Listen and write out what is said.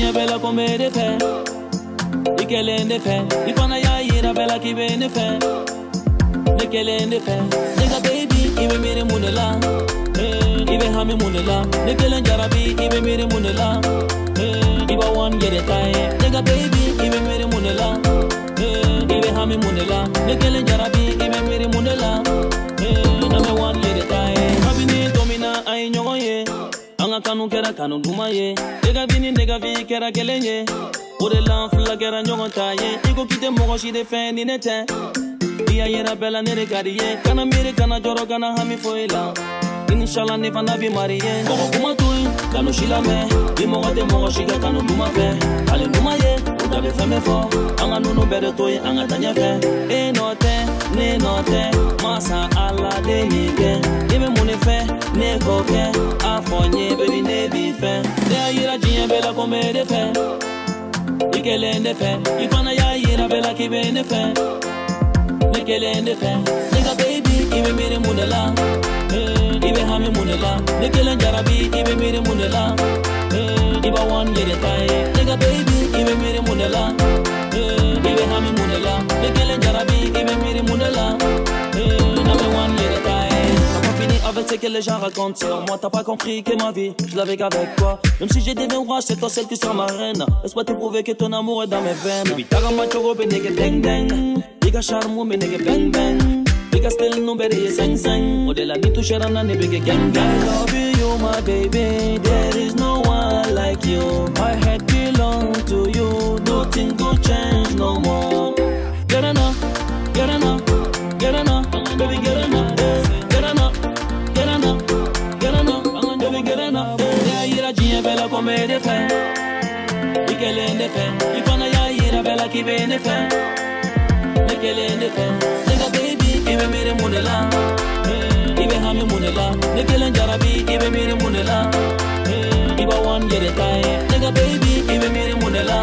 diɲɛ bɛɛ la ko n bɛ de fɛ. I kelen de fɛ, i fana y'a yira bɛɛ la k'i bɛ ne fɛ. Ne kelen de fɛ, ne ka baby, i bɛ miiri mun de la? I bɛ hami mun de la? Ne kelen jarabi, i bɛ miiri mun de la? I b'a wan yɛrɛ ta ye. Ne ka baby, i bɛ miiri mun de la? I bɛ hami mun de la? Ne kelen jarabi, i bɛ miiri mun de la? An bɛ wan yɛrɛ ta ye. Kabini don min na an ye ɲɔgɔn ye, an ka kanu kɛra kanu duman ye. E ka vie ni ne ka vie kɛra kelen ye. O de la an fila kɛra ɲɔgɔn ta ye. I ko k'i tɛ mɔgɔ si de fɛ ni ne tɛ. I y'a yira bɛɛ la ne de ka di ye. Kana miiri, kana jɔrɔ, kana hami foyi la. Inshallah ne fana bi mariye. Mɔgɔ kuma to yen, kanu si lamɛn. Bi mɔgɔ tɛ mɔgɔ si ka kanu duman fɛ. Hali duman ye, u da bɛ fɛn bɛɛ fɔ. An ka nunu bɛɛ de to yen, an ka taa ɲɛfɛ. E nɔ tɛ, ne nɔ tɛ, masa Ala de nin kɛ. I bɛ mun de fɛ, ne k'o kɛ. A fɔ n ye baby, ne b'i fɛ. Ne y'a yira diɲɛ bɛɛ la ko n bɛ de fɛ. I kelen de fɛ, i fana y'a yira bɛɛ la k'i bɛ ne fɛ. Ne kelen de fɛ, ne ka baby, i bɛ miiri mun de la? I bɛ hami mun de la? Ne kelen jarabi, i bɛ miiri mun de la? I b'a wan yɛrɛ ta ye. Ne ka baby, i bɛ miiri mun de la? I bɛ hami mun de la? Ne kelen jarabi, i bɛ miiri mun de la? An bɛ wan yɛrɛ ta ye. T'as pas fini avec ce que les gens racontent sur moi. T'as pas compris que ma vie, je l'avais qu'avec toi. Même si j'ai des rois, c'est toi celle qui sera ma reine. Laisse-moi te prouver que ton amour est dans mes veines. Baby, taga machogo be nigga deng deng. Iga charme me nigga bang bang. Iga still no bere ye seng seng. Odela ni touchera na ne bege gang gang. I love you, my baby. There is no one like you. My head belong to you. Nothing go change no more. Get enough, get enough, get enough, baby, get enough, get enough, get enough, get enough, baby, get enough. Ne y'a yira diɲɛ bɛɛ la ko n bɛ de fɛ. I kelen de fɛ, i fana y'a yira bɛɛ la k'i bɛ ne fɛ. Ne kelen de fɛ, ne ka baby, i bɛ miiri mun de la? I bɛ hami mun de la? Ne kelen jarabi, i bɛ miiri mun de la? I b'a wan yɛrɛ ta ye. Ne ka baby, i bɛ miiri mun de la?